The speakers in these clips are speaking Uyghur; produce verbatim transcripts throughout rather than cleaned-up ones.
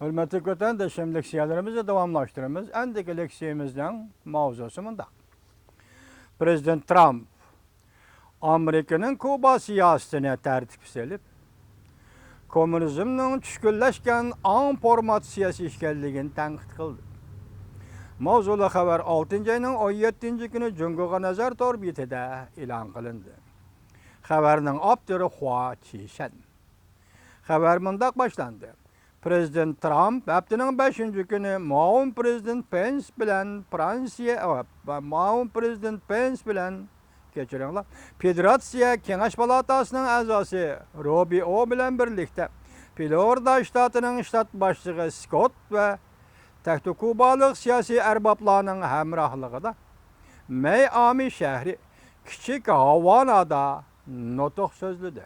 ھۆرمەتلىك ۋەتەنداشلىرىم، لېكسىيەلىرىمىزنى داۋاملاشتۇرىمىز. ئەندىكى لېكسىيىمىزنىڭ ماۋزۇسى مۇنداق. پرېزىدېنت ترامپ ئامېرىكىنىڭ كۇبا سىياسىتىنى تەرتىپكە سېلىپ، كوممۇنىزمنىڭ چۈشكۈنلەشكەن ئاڭ فورماتسىيەسى ئىكەنلىكىنى تەنقىد قىلدى. ماۋزۇلۇق خەۋەر ئالتىنچى ئاينىڭ ئون يەتتىنچى كۈنى جۇڭگوغا نەزەر تور بېتىدە ئېلان قىلىندى. خەۋەرنىڭ ئاپتورى خۇا چىشەن. خەۋەر مۇنداق باشلاندى. پرېزىدېنت ترامپ ھەپتىنىڭ بەشىنچى كۈنى مۇئاۋىن پرېزىدېنت پېنس بىلەن فرانسىيە، ئە، مۇئاۋىن پرېزىدېنت پېنس بىلەن، كەچۈرۈڭلار، فېدېراتسىيە كېڭەش پالاتاسىنىڭ ئەزاسى روبىئو بىلەن بىرلىكتە فلورىدا شتاتىنىڭ شتات باشلىقى سكوت ۋە تەختىكۇبالىق سىياسىي ئەربابلارنىڭ ھەمراھلىقىدا مەيئامى شەھىرى كىچىك ھاۋانادا نۇتۇق سۆزلىدى.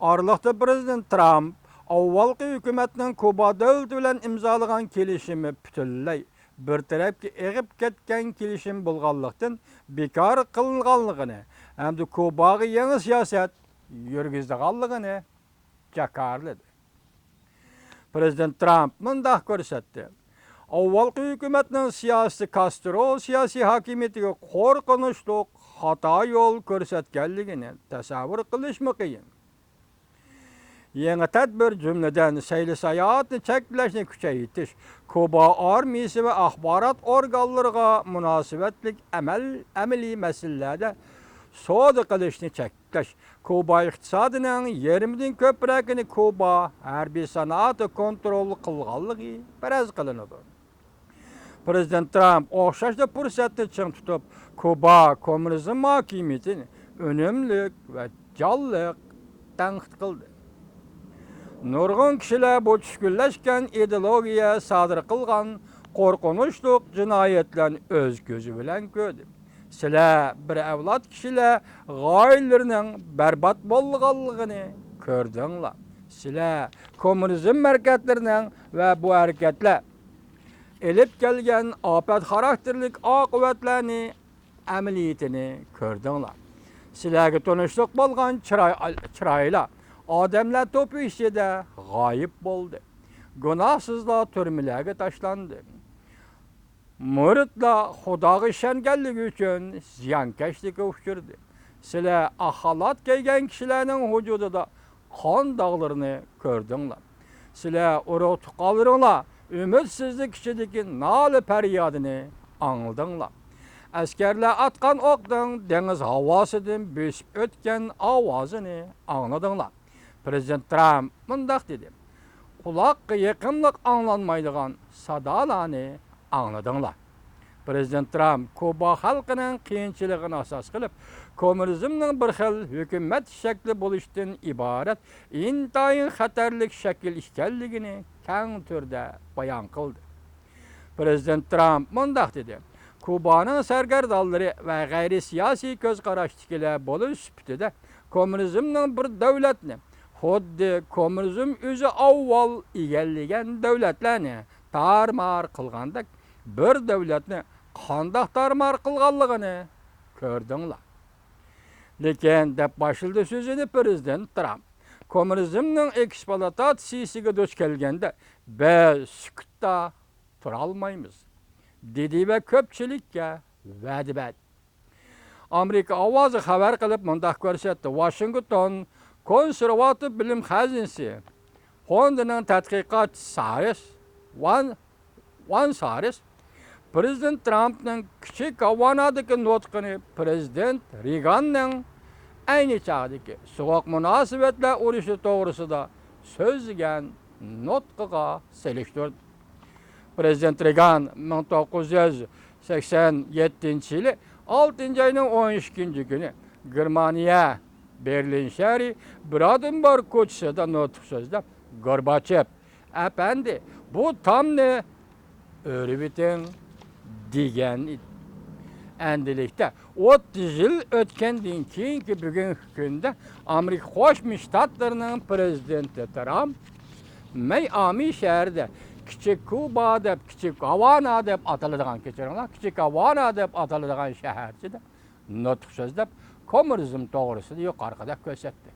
ئارىلىقتا پرېزىدېنت ترامپ ئاۋۋالقى ھۆكۈمەتنىڭ كۇبا دۆلىتى بىلەن ئىمزالىغان كېلىشىمى پۈتۈنلەي بىر تەرەپكە ئېغىپ كەتكەن كېلىشىم بولغانلىقتىن، بىكار قىلىنغانلىقىنى ھەمدە كۇباغا يېڭى سىياسەت يۈرگۈزىدىغانلىقىنى جاكارلىدى. پرېزىدېنت ترامپ مۇنداق كۆرسەتتى: ئاۋۋالقى ھۆكۈمەتنىڭ سىياسىتى كاسترو سىياسىي ھاكىمىيىتىگە قورقۇنچلۇق خاتا يول كۆرسەتكەنلىكىنى تەسەۋۋۇر قىلىشمۇ قىيىن. يېڭى تەدبىر، جۈملىدىن، سەيلە ساياھەتنى چەكلەشنى كۈچەيتىش، كۇبا ئارمىيىسى ۋە ئاخبارات ئورگانلىرىغا مۇناسىۋەتلىك ئەمەل، ئەمەلىي مەسىلىلەردە سودا قىلىشنى چەكلەش، كۇبا ئىقتىسادىنىڭ يېرىمىدىن كۆپرەكىنى كۇبا ھەربىي سانائىتى كونترول قىلغانلىقى پەرەز قىلىنىدۇ. پرېزىدېنت ترامپ ئوخشاشلا پۇرسەتنى چىڭ تۇتۇپ، كۇبا كوممۇنىزم ھاكىمىيىتىنى ئۈنۈملۈك ۋە جانلىق تەنقىد قىلدى. نۇرغۇن كىشىلەر بۇ چۈشكۈنلەشكەن ئىدېئولوگىيە سادىر قىلغان قورقۇنچلۇق جىنايەتلەرنى ئۆز كۆزى بىلەن كۆردى. سىلەر بىر ئەۋلاد كىشىلەر غائىلىلىرىنىڭ بەربات بولغانلىقىنى كۆردۈڭلار. سىلەر كوممۇنىزم ھەرىكەتلىرىنىڭ ۋە بۇ ھەرىكەتلەر ئېلىپ كەلگەن ئاپەت خاراكتېرلىك ئاقىۋەتلەرنى ئەمەلىيىتىنى كۆردۈڭلار. سىلەرگە تونۇشلۇق بولغان چىراي-، چىرايلار ئادەملەر توپى ئىچىدە غايىب بولدى. گۇناھسىزلار تۈرمىلەرگە تاشلاندى. مۇرىتلار خۇداغا ئىشەنگەنلىكى ئۈچۈن زىيانكەشلىككە ئۇچرىدى. سىلەر ئاق خالات كىيگەن كىشىلەرنىڭ ۋۇجۇدىدا قان داغلىرىنى كۆردۈڭلار. سىلەر ئۇرۇق-تۇغقانلىرىڭلار ئۈمىدسىزلىك ئىچىدىكى نالە-پەريادىنى ئاڭلىدىڭلار. ئەسكەرلەر ئاتقان ئوقنىڭ دېڭىز ھاۋاسىدىن بۆسۈپ ئۆتكەن ئاۋازىنى ئاڭلىدىڭلار. پرېزىدېنت ترامپ مۇنداق دېدى: «قۇلاققا يېقىملىق ئاڭلانمايدىغان سادالارنى ئاڭلىدىڭلار.» پرېزىدېنت ترامپ كۇبا خەلقىنىڭ قىيىنچىلىقىنى ئاساس قىلىپ، كوممۇنىزمنىڭ بىر خىل ھۆكۈمەت شەكلى بولۇشتىن ئىبارەت ئىنتايىن خەتەرلىك شەكىل ئىكەنلىكىنى كەڭ تۈردە بايان قىلدى. پرېزىدېنت ترامپ مۇنداق دېدى: «كۇبانىڭ سەرگەردانلىرى ۋە غەيرىي سىياسىي كۆز قاراشتىكىلەر بولۇش سۈپىتىدە، كوممۇنىزمنىڭ بىر دۆلەتنى، خۇددى كوممۇنىزم ئۆزى ئاۋۋال ئىگىلىگەن دۆلەتلەرنى تارمار قىلغاندەك، بىر دۆلەتنى قانداق تارمار قىلغانلىقىنى كۆردۈڭلار.» لېكىن، دەپ باشلىدى سۆزىنى پرېزىدېنت ترامپ، كوممۇنىزمنىڭ ئېكسپلۇئاتاتسىيىسىگە دۇچ كەلگەندە، بىز سۈكۈتتە تۇرالمايمىز، دېدى ۋە كۆپچىلىككە ۋەدە بەردى. ئامېرىكا ئاۋازى خەۋەر قىلىپ مۇنداق كۆرسەتتى: ۋاشىنگتون كونسېرۋاتىپ بىلىم خەزىنىسى فوندىنىڭ تەتقىقاتچىسى سارىس ۋان، ۋان سارىس پرېزىدېنت ترامپنىڭ كىچىك ھاۋانادىكى نۇتقىنى پرېزىدېنت رېگاننىڭ ئەينى چاغدىكى سوغۇق مۇناسىۋەتلەر ئۇرۇشى توغرىسىدا سۆزلىگەن نۇتقىغا سېلىشتۇردى. پرېزىدېنت رېگان مىڭ توققۇز يۈز سەكسەن يەتتىنچى يىلى ئالتىنچى ئاينىڭ ئون ئىككىنچى كۈنى گېرمانىيە بېرلىن شەھىرى برادېنبۇرگ كوچىسىدا نۇتۇق سۆزلەپ، گورباچېف: «ئەپەندى، بۇ تامنى ئۆرۈۋېتىڭ» دېگەن ئىدى. ئەمدىلىكتە ئوتتۇز يىل ئۆتكەندىن كېيىنكى بۈگۈنكى كۈندە ئامېرىكا قوشما شتاتلىرىنىڭ پرېزىدېنتى ترامپ مەيئامى شەھىرىدە كىچىك كۇبا دەپ، كىچىك ھاۋانا دەپ ئاتىلىدىغان، كەچۈرۈڭلار، كىچىك ھاۋانا دەپ ئاتىلىدىغان شەھەرچىدە نۇتۇق سۆزلەپ، كوممۇنىزم توغرىسىدا يۇقىرىقىدەك كۆرسەتتى.